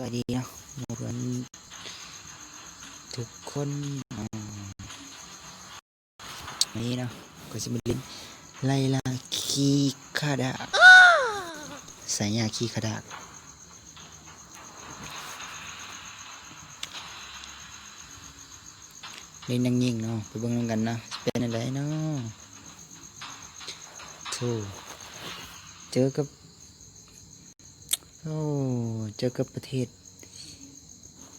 ບາຍດີເນາະ ໝູ່ເພື່ອນທຸກຄົນເນາະ. ມື້ນີ້ເນາະ ຂ້ອຍຊິມາຫຼິ້ນໄລລາຂີ້ຂາດາກ ສາຍຍາຂີ້ຂາດາກ. ເຫຼັ້ນນາງຍິງເນາະ ໄປເບິ່ງນຳກັນເນາະ ຊິເປັນແນວໃດເນາະ. ໂທ້ ເຈີກັບ ໂອ້ ເຈີກັບປະເທດ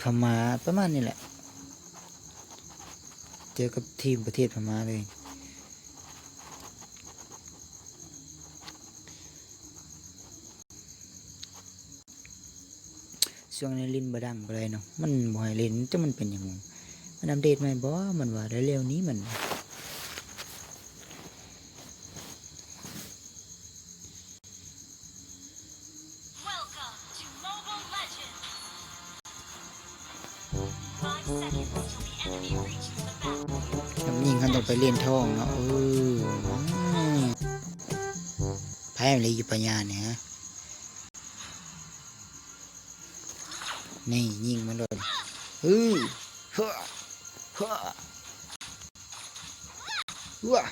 ພະມ້າ ປະມານນີ້ແຫຼະ ເຈີກັບທີມປະເທດພະມ້າເລີຍ. ຊ່ວງນີ້ຫຼິ້ນບໍ່ດັງປານໃດເນາະ ມັນບໍ່ໃຫ້ຫຼິ້ນ ຈັກມັນເປັນຫຍັງ ມັນອັບເດດໃໝ່ບໍ ມັນວ່າ ແລ້ວໆນີ້ມັນ ຍິງ ເຮົາຕ້ອງໄປຫຼຽນທອງເນາະ. ເອີ ໃຜມັນເລີຍຢູ່ປະຍານີ້ ຮະ? ນີ້ ຍິງມັນໂລດ ເອີ ເຮີ ເຮີ ເອີ ເອົ້າ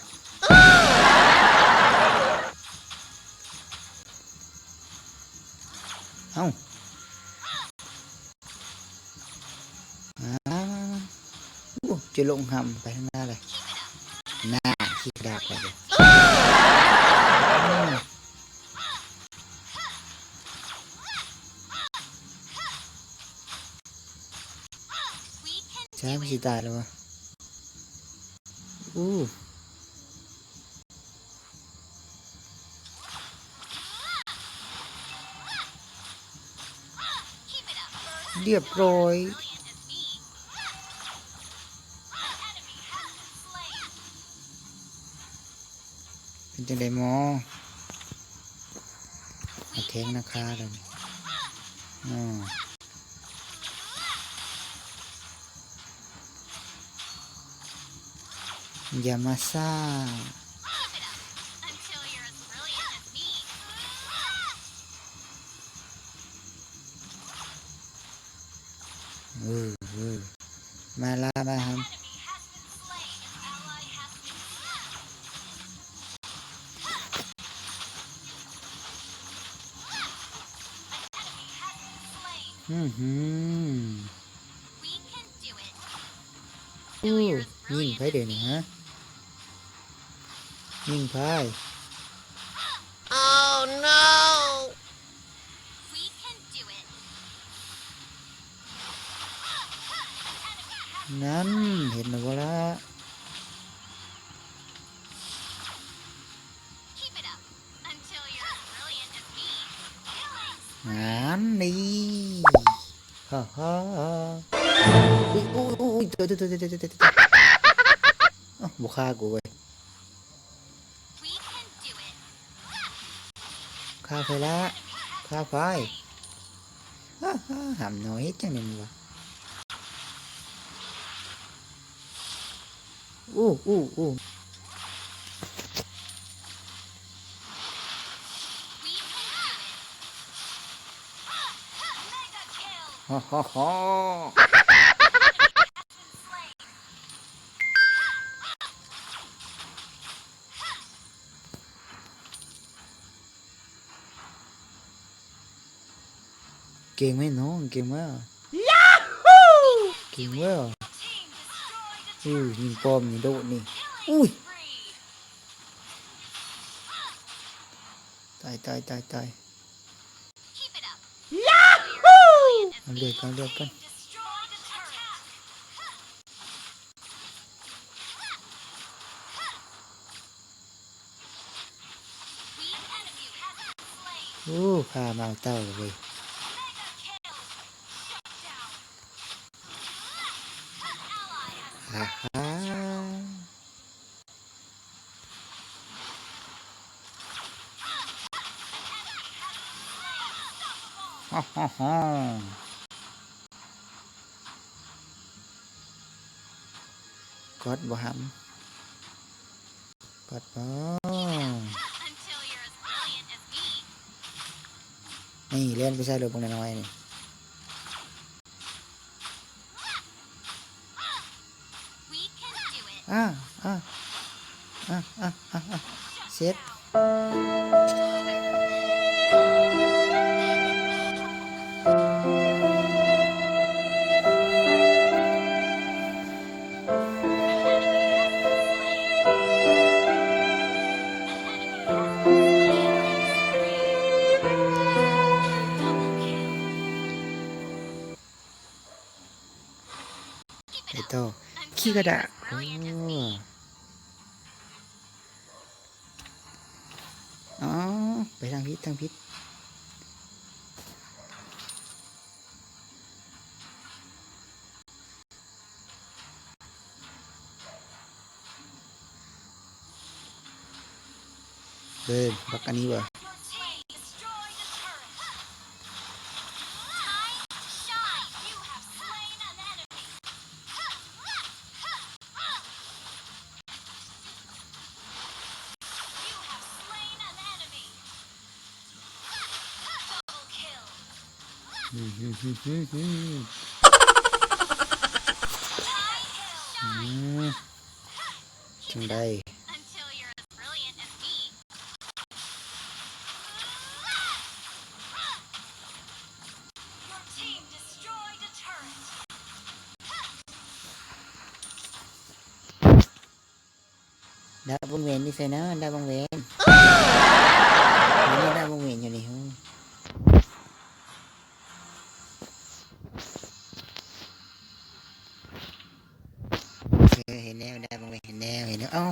ມາ ມາ ມາ ມາ ໂອ້ ຈະລົງຫຳໄປທາງໜ້າເລີຍ ໜ້າ ຂີ້ຂາດາກໄປເລີຍ. ໃຊ່ ມັນຊິຕາຍແລ້ວວະ ໂອ້ ລຽບຮ້ອຍ. ເປັນຈັ່ງໃດໝໍ? ມາແທງນາຄາແລ້ວນີ້ ອໍ ຢ່າມາຊ້າ. ເອີ ເອີ ມາລາ ມາຫັ້ນ ອືຫື ໂອ້ ຍິງໃຜເດນີ້ ຮະ? ຍິງໃຜ? ນັ້ນ ເຫັນແລ້ວບໍ່ລະ? ນັ້ນນີ້ ຮະ ຮະ ອຸ້ຍ ອຸ້ຍ ອຸ້ຍ ຕາຍ ຕາຍ ຕາຍ ເອົ້າ ບໍ່ຂ້າກູເວີຍ. ຂ້າໃຜລະ ຂ້າໃຜ? ຮະ ຮະ ຫຳໜ້ອຍ ເຮັດຈັ່ງໃດວະ? ອູ້ ອູ້ ອູ້ ຮະ ຮະ ຮະ. ເກັ່ງໄໝນ້ອງ ເກັ່ງໄໝ? ເກັ່ງເວີຍ. ອູ້ຍ ຍິງປ້ອມນີ້ໂດດນີ້ ອຸ້ຍ ຕາຍ ຕາຍ ຕາຍ ຕາຍ. ເອົາເລືອດກ່ອນ ເລືອດກ່ອນ. ໂອ້ ຂ້າມາເອົາເຕົ້າເວີຍ. ອາຮາ ຮາ ຮາ ຮາ. ກອດບໍ່ຫຳ ກອດບໍ່? ນີ້ ແລ່ນໄປໃສ່ໂລດ ພວກນ້ອຍໆນີ້. ອ້າ ອ້າ ເຊັດ. ໄປຕໍ່ ຄີກະດາ ໂອ້ ອໍ ໄປທາງຜິດ ທາງຜິດ. ເບິ່ງບັກອັນນີ້ເບິ່ງ. ຈັ່ງໃດ? ດາວວົງແຫວນຢູ່ໃສນະ? ດາວວົງແຫວນ ດາວວົງແຫວນຢູ່ນີ້. ເອີ ເຫັນແລ້ວ ດາວວົງແຫວນ ເຫັນແລ້ວ ເຫັນແລ້ວ. ເອົ້າ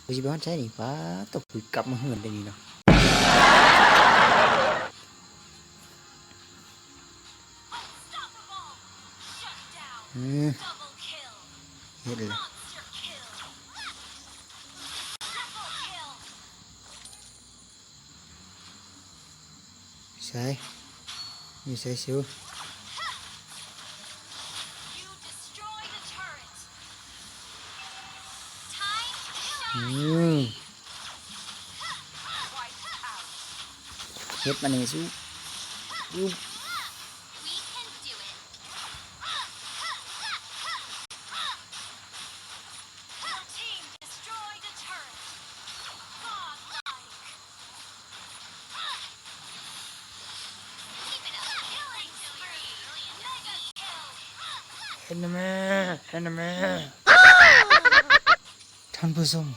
ກູຊິໄປຮອດໃສນີ້? ປາດໂທ້ ກູກັບມາເຮືອນໄດ້ນີ້ເນາະ. ອືມ ເຮັດແລ້ວ. ໃສ ຢູ່ໃສຊູ? ອືມ ເຮັດມານີ້ຊູ. ເຫັນແນ່ແມ່ ເຫັນແນ່ແມ່. ທ່ານຜູ້ຊົມ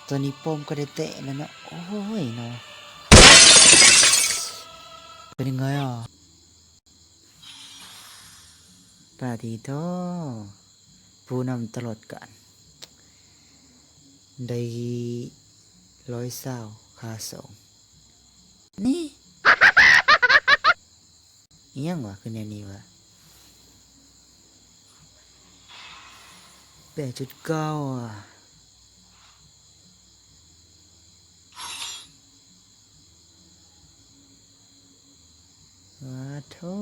ຕອນນີ້ປ້ອມກໍໄດ້ແຕກແລ້ວເນາະ. ໂອ້ຍເນາະ ເປັນຍັງໄງອ່ະ? ປາຕິໂທ ຜູ້ນຳຕະຫຼອດການ ໄດ້ຮ້ອຍຊາວ ຂ້າສອງ ນີ້ ອີ່ຫຍັງວະ ຄືແນວນີ້ວະ? ແປດຈຸດເກົ້າ ອະ ປາໂທ້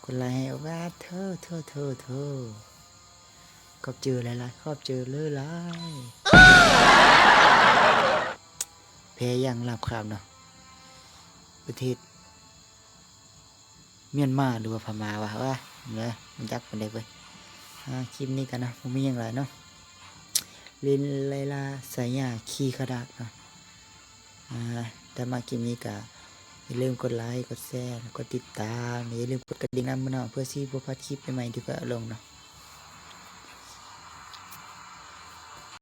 ກົດໄລໃຫ້ ປາໂທ້ ໂທ້ ໂທ້ ໂທ້ ຂອບໃຈຫຼາຍໆ ຂອບໃຈຫຼາຍໆ. ແພ້ຢ່າງລາບຄາບເນາະ ປະເທດ ມຽນມາ ຫຼືວ່າພະມ້າວະ ເອີຍ ເນາະ ບໍ່ຈັກປານໃດເວີຍ. ອ່າ ຄລິບນີ້ກໍນະ ບໍ່ມີຫຍັງຫຼາຍເນາະ ຫຼິ້ນໄລ່ລ່າສາຍຍາຂີ້ຂະດາດເນາະ. ອ່າ ຖ້າມັກຄລິບນີ້ກໍຢ່າລືມກົດໄລ ກົດແຊ ແລະ ກົດຕິດຕາມ ແລະ ຢ່າລືມກົດກະດິ່ງນຳເນາະ ເພື່ອຊິບໍ່ພາດຄລິບໃໝ່ໆ ທີ່ຂ້ອຍເອົາລົງເນາະ.